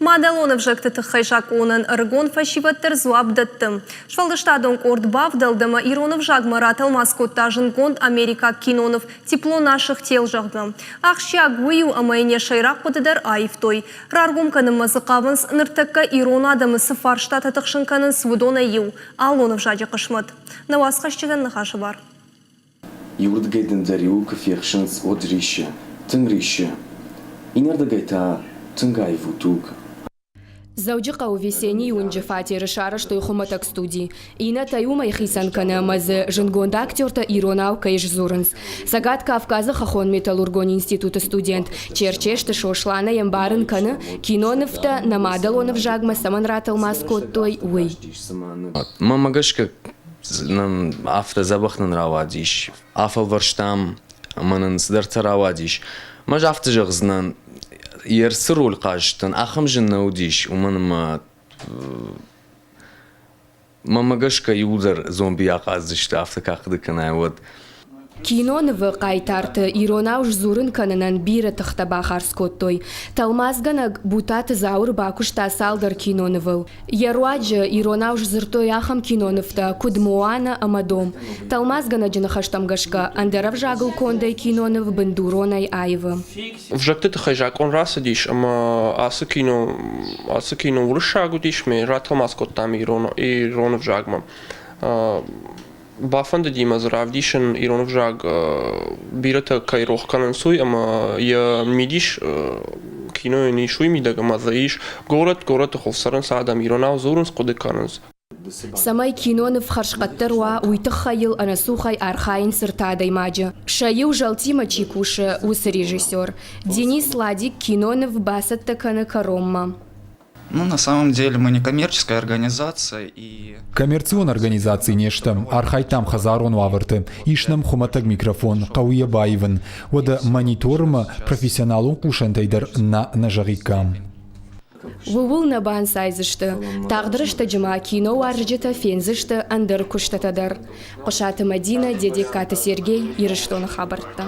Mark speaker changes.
Speaker 1: Мадӕлон ӕвзӕгты тыххӕй закъонӕн ӕрыгон фӕсивӕд дӕр дзуапп дӕтты. Сфӕлдыстадон къорд бавдӕлд ӕмӕ ирон ӕвзагмӕ ратӕлмац кодта зындгонд америкаг киноныв «Тепло наших тел», зӕгъгӕ. Ахсджиаг уый у, ӕмӕ йын йӕ сӕйраг хъуыды дӕр аивтой. Раргом кӕнынмӕ дзы хъавынц, ныртӕккӕ ирон адӕмы цы фарстатӕ тыхсын кӕнынц, уыдонӕй иу – аллон ӕвзаджы хъысмӕт. Нӕ уацхӕсджытӕн ныхасы бар.
Speaker 2: Иуырдыгӕй дын дӕ риуы куы фехсынц, уӕд риссы, тынг риссы. Иннӕрдыгӕй та тынг аив у туг.
Speaker 3: Дзӕуджыхъӕуы Весеннийы уынджы фатеры сарӕзтой хуымӕтӕг студи. Иннӕтӕй уымӕй хицӕн кӕны ӕмӕ дзы зындгонд актертӕ иронау кӕй сдзурынц. Цӕгат Кавказы хӕххон-металлургон институты студент Черчесты Сослан ӕй ӕмбарын кӕны, кинонывтӕ нӕ мадӕлон ӕвзагмӕ цӕмӕн ратӕлмац кодтой, уый.
Speaker 2: Мӕнмӕ гӕсгӕ нын афтӕ дзӕбӕх нын рауадис. Афӕлвӕрстам ӕмӕ нын цыдӕртӕ рауадис. Ӕз афтӕ зӕгъдзынӕн, йе цы роль хъазтӕн, ахӕм зын нӕ уыдис, уымӕн ӕмӕ мӕнмӕ гӕсгӕ иуылдӕр зомби ахъаздзысты, афтӕ куы ахъуыды кӕнай, уӕд.
Speaker 3: Кинонывы хъайтарты иронау сдзурын кӕнынӕн бирӕ тыхтӕ бахардз кодтой. Тӕлмацгӕнӕг Бутаты Зауыр бакуыста цалдӕр кинонывыл. Йӕ руаджы иронау сдзырдтой ахӕм кинонывтӕ, куыд «Моана» ӕмӕ «Дом». Тӕлмацгӕнӕджы ныхӕстӕм гӕсгӕ, ӕндӕр ӕвзагыл кондӕй киноныв бындуронӕй аивы.
Speaker 4: Ӕвзӕгты тыххӕй закъон рацыдис ӕмӕ ацы кино, ацы кино уырыссаг уыдис, ме ратӕлмац кодтам ирон, ирон ӕвзагмӕ. Бафӕндыди мӕ дзы равдисын ирон ӕвзаг бирӕтӕ кӕй рох кӕнынц, уый ӕмӕ йӕ мидис кинойӕн ис уый мидӕг ӕмӕ дзы ис горӕт, горӕты хуылф цӕрынц адӕм, иронау дзурынц, хъуыды кӕнынц.
Speaker 3: Цӕмӕй киноныв хӕрзхъӕддӕр уа, уый тыххӕй йыл ӕнӕцухӕй архайынц ӕртӕ адӕймаджы. Сӕ иу зӕлтимӕ чи кусы, уыцы режиссер. Денис Ладик киноныв бацӕттӕ кӕны кӕронмӕ.
Speaker 5: Ну, на самом деле мы не коммерческая организация и...
Speaker 6: Коммерцион организаци не стӕм, архайдтам хӕдзарон уавӕрты, ис нӕм хуымӕтӕг микрофон, хъӕуы йӕ баивын. Уӕдӕ монитормӕ профессионалон хъусӕнтӕй дӕр нӕ нӕ зӕгъиккам.
Speaker 3: Ууыл нӕ банцайдзысты. Тагъд рӕстӕджы ма киноуарзджытӕ фендзысты ӕндӕр куыстытӕ дӕр. Хъуысаты Мӕдинӕ, Дедегкаты Сергей, Ирыстоны хабӕрттӕ.